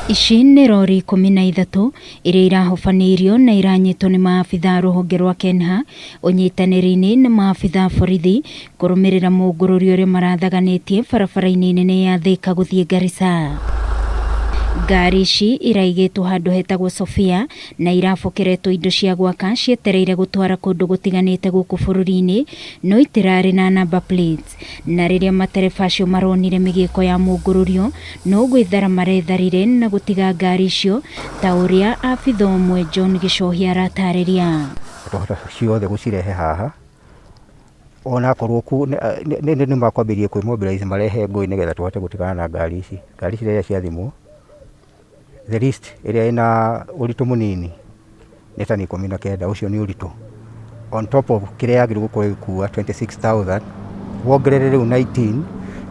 Ici nĩ rori 13 iria irahobanĩirio na iranyitwo nĩ maabitha a rũhonge rwa KENHA ũnyitanĩri-inĩ na maabitha a borithi kũrũmĩrĩra mũngũrũrio ũrĩa marathaganĩtie barabara-inĩ nene ya Thika gũthiĩ Garissa. Ngari ici iraigĩtwo handũ hetagwo Sofia na irabokeretwo indo cia gwaka cietereire gũtwara kũndũ gũtiganĩte gũkũ bũrũri-inĩ no itirarĩ na number plates. Na rĩrĩa matereba acio maronire mĩgĩko ya mũngũrũrio no gwĩthara maretharire na gũtiga ngari icio ta ũrĩa abitha ũmwe John Gĩcohia aratarĩria. Twahota ciothe gũcirehe haha onakorwo ku nĩ makwambĩrĩria kwĩ mobilize marehe ngũĩ nĩgetha tũhote gũtigana na ngari ici. Ngari ici rĩrĩa ciathimwo the least ĩrĩa ĩna ũritũ mũnini nĩ tani 19, ũcio nĩ ũritũ on top of kĩrĩa yagĩrĩirwo gũkorwo ĩgĩkua 26,000, wongerere rĩu 19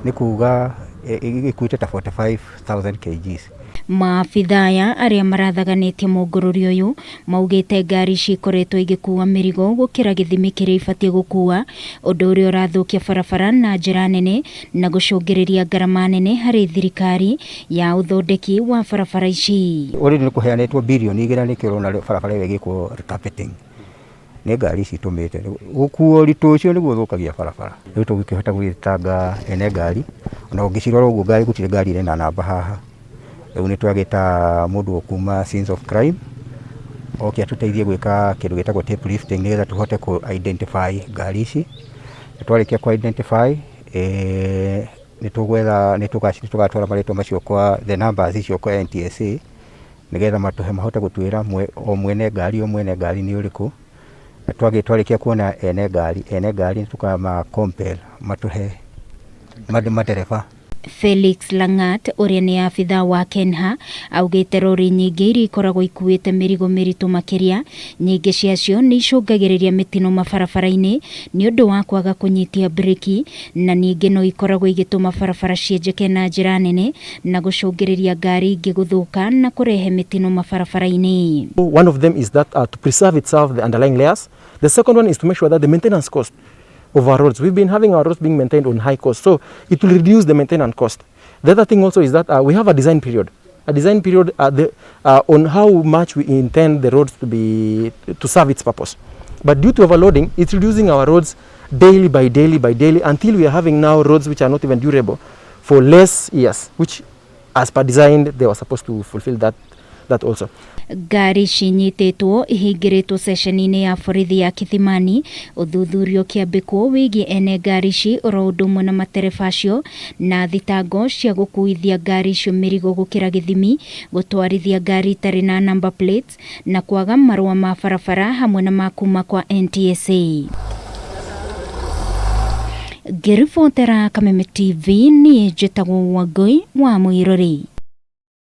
nĩ kuga ĩkuĩte ta 45,000 kgs. Maabitha aya arĩa marathaganĩtie mũngũrũrio ũyũ maugĩte ngari ici ikoretwo igĩkua mĩrigo gũkĩra gĩthimi kĩrĩa ibatiĩ gũkua, ũndũ ũrĩa ũrathũkia barabara na njĩra nene na gũcũngĩrĩria ngarama nene harĩ thirikari ya ũthondeki wa barabara ici. Already nĩ kũheanĩtwo birioni 2 nĩkĩo ũrona barabara ĩyo ĩgĩkwo recarpeting. Nĩ ngari ici itũmĩte gũkuo ũritũ ũcio nĩguo ũthũkagia barabara. Rĩu tũngĩkĩhota gũgĩtanga ene ngari, ona ũngĩcirora ũguo ngari gũtirĩ ngari ĩrĩ na namba haha. Rĩu nĩ twagĩta mũndũ ũkuma scenes of crime oke atũteithie gwĩka kĩndũ gĩtagwo tape lifting nĩgetha tũhote kũ identify ngari ici. Na twarĩkia kũ identify nĩ tũgwetha nĩ tũgatwara marĩtwa macio kwa the numbers icio kwa NTSA nĩgetha matũhe mahote gũtwĩra o mwene ngari o mwene ngari nĩ ũrĩkũ. Na twarĩkia kuona ene ngari nĩ tũkama compel matũhe matereba. Felix Langat ũrĩa nĩ abitha wa KENHA augĩte rori nyingĩ iria ikoragwo ikuĩte mĩrigo mĩritũ makĩria nyingĩ ciacio nĩ icũngagĩrĩria mĩtino mabarabara-inĩ nĩ ũndũ wa kwaga kũnyitia breki, na ningĩ no ikoragwo igĩtũma barabara cienjeke na njĩra nene na gũcũngĩrĩria ngari ingĩ gũthũka na kũrehe mĩtino mabarabara-inĩ. One of them is that to preserve itself the underlying layers. The second one is to make sure that the maintenance cost of our roads. We've been having our roads being maintained on high cost, so it will reduce the maintenance cost. The other thing also is that we have a design period. A design period on how much we intend the roads to serve its purpose. But due to overloading, it's reducing our roads daily by daily by daily until we are having now roads which are not even durable for less years, which as per design they were supposed to fulfill that also. Ngari ici inyitĩtwo ihingĩrĩtwo ceceni-inĩ ya borithi ya Kithimani, ũthuthuria ũkĩambĩkwo wĩgiĩ ene ngari ici oro ũndũ ũmwe na matereba acio na thitango cia gũkuithia ngari icio mĩrigo gũkĩra gĩthimi, gũtwarithia ngari itarĩ na number plates na kwaga marũa ma barabara hamwe na ma kuma kwa NTSA. Ngĩribotera Kameme TV, niĩ njĩtagwo Wangũi wa Mũirũri.